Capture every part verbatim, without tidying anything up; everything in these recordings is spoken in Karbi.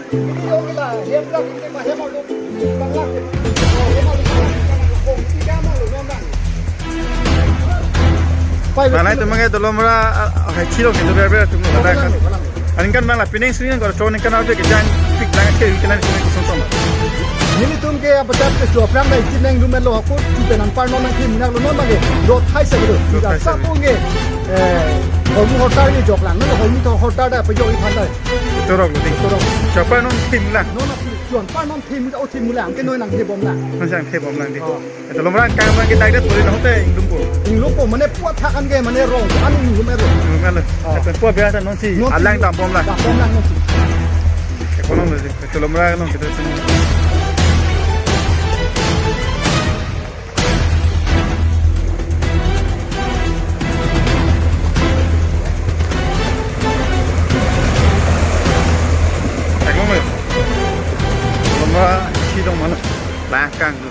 Manai tum ke Dolamara, ah, ah, hai chiro ke dobe be tum la kan. Aningkan bang la pining sing ko chon ningkan ave ke jang pik lang ke ke nang sing ko song song. Nelitum ke apa chap ke suap lang dai chin nang lumelo ko chu penang parnon nangthim nanglo non bang ke. Dot hai sa do. Dot hai sa. Sapung ke, eh, holmu hotar ni jok lang. Non holmu to hotar da pejok iphan da. Torok lo ding. Torok. Chapa non thim lang. Non na chuan parnon thim o thim lang ke noi nangthebom lang. Non sang thebom lang di. Oh. Dolamara kang bang ke tak det pori nang te inglumpo. Inglumpo mane puat thakan ke mane rong an inglum ero. Inglum ero. Oh. Pen puat bia ta non si. Non si. Alang dambom lang. Dambom lang non si. Ekonom lo di. Dolamara non kita sini. Dolamara si dong mana? Langkang tu.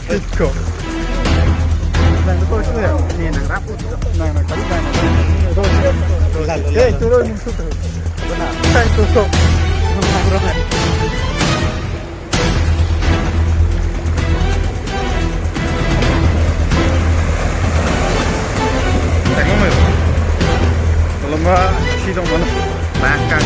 Iko. Nang ko suya. Ni nang rapu. Nang nang kali nang. Hey, turun musuh tu. Benar. Hey, turun. Nang rohan. Tengok mo. Kalau mbak sidong mana? Langkang.